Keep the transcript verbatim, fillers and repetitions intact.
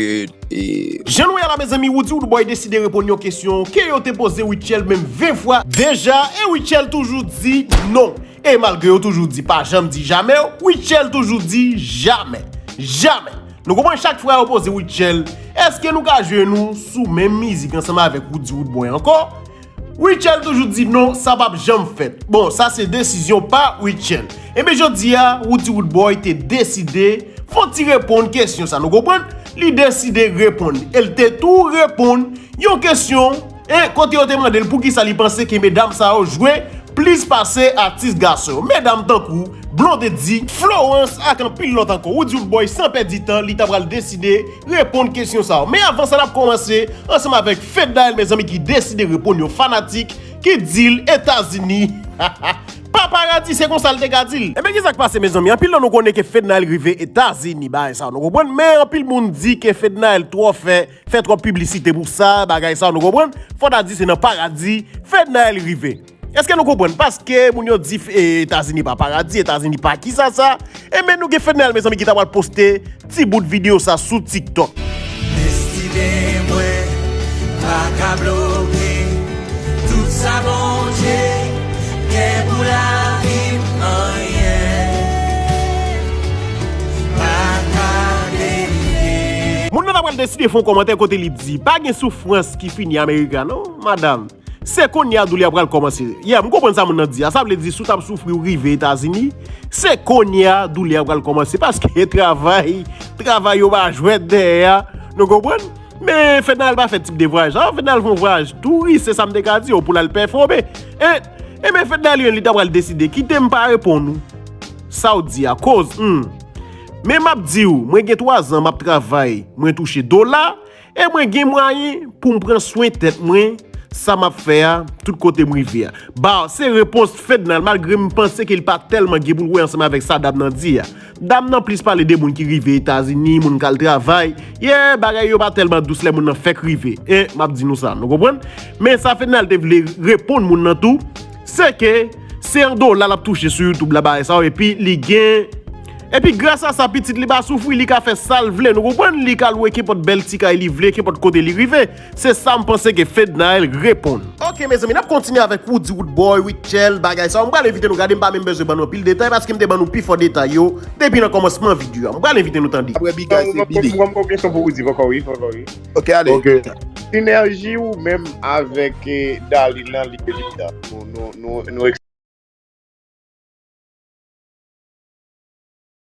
E, e, Jan nou wè la, mezanmi, Roody Roodboy deside reponn yon kesyon ke yo te poze Rutshelle menm ven fwa deja, e Rutshelle toujou di non. E malgre yo toujou di pa janm di jamè, Rutshelle toujou di jamè. Jamè. Nou konprann, chak fwa yo poze Rutshelle, èske nou ka jwe nou sou menm mizik ansanm avèk Roody Roodboy ankò? Rutshelle toujou di non, sa p ap janm fèt. Bon, sa se desizyon pa Rutshelle. Enben, jodi a, Roody Roodboy te deside fè yon ti reponn kesyon sa, nou konprann? Li deside reponn. E l te tou reponn yon kesyon, e kote yo te mande l poukisa li panse ke medam sa yo jwe plis pase atis gason yo. Medam tankou Blondedy, Florence ak anpil lòt ankò. Roody Roodboy, san pèdi tan, li ta pral deside reponn kesyon sa yo. Men avan sa, n ap kòmanse ansanm avèk Fednaelle, mezanmi, ki deside reponn yon fanatik ki di l Etazini pa paradi, se konsa l te ka di l. Enben, ki sa k pase, mezanmi? Anpil nan nou konnen ke Fednaelle rive Etazini, bagay sa yo, nou konprann? Men anpil moun di ke Fednaelle twò fè, fè twòp piblisite pou sa, bagay sa yo, nou konprann? Fò ta di se nan paradi Fednaelle rive. Èske nou konprann? Paske moun yo di, e, Etazini pa paradi, Etazini pa kisa sa. Enben, nou gen Fednaelle, mezanmi, ki ta pral poste ti bout videyo sa sou TikTok. Destine mwen pa ka bloke tout sa Bondye gen pou lavi m, anyen pa ka devye. Moun nan ta pral deside fè yon kòmantè kote li di, pa gen soufrans ki fini America non, madanm. Se kounye a doulè a pral kòmanse. Yeah, m konprann sa moun nan di a. Sa vle di, si w t ap soufri, ou rive Etazini, se kounye a doulè a pral kòmanse. Paske travay, travay yo pa jwèt dèyè a. Nou konprann? Men Fednaelle pa fè tip de vwayaj sa. Fednaelle fè yon vwayaj touris, se sa m te ka di w, pou l al pèfòme. E, e men Fednaelle li menm, li ta pral deside kite m pa reponn ou. Sa w di a, koz, hmm. Men m ap di w, mwen gen twa zan m ap travay, mwen touche dola, e mwen gen mwayen pou m pran swen tèt mwen, sa m ap fè a, tout kote m rive a. Ba, se repons Fednaelle, malgre m panse ke li pa tèlman gen pou l wè ansanm avèk sa dam nan di a. Dam nan plis pale de moun ki rive Etazini, moun k al travay. Yeah, bagay yo pa tèlman dous lè moun nan fèk rive. E, m ap di nou sa, nou konprann? Men sa Fednaelle te vle reponn moun nan tou, se ke se an dola l ap touche sou YouTube la, bagay sa yo, epi li gen Epi gras a sa, pitit li pa soufri, li ka fè sa l vle, nou konprann? Li ka lwe kenpòt bèl ti kay li vle, kenpòt kote li rive. Se sa m panse ke Fednaelle reponn. Ok, mezanmi, n ap kontinye avèk Roody Roodboy, Rutshelle, bagay sa yo. M pral envite nou gade, m pa menm bezwen ban nou anpil detay, paske m te ban nou pifò detay yo depi nan kòmansman videyo a. M pral envite nou tande. Apre Big Eye, se Billy. Mwen gen kesyon pou Roody, poko wi, poko wi. Ok, ale. Ok. Sinèji ou menm avèk, eh, Darline lan, li, li, nou, nou, nou, nou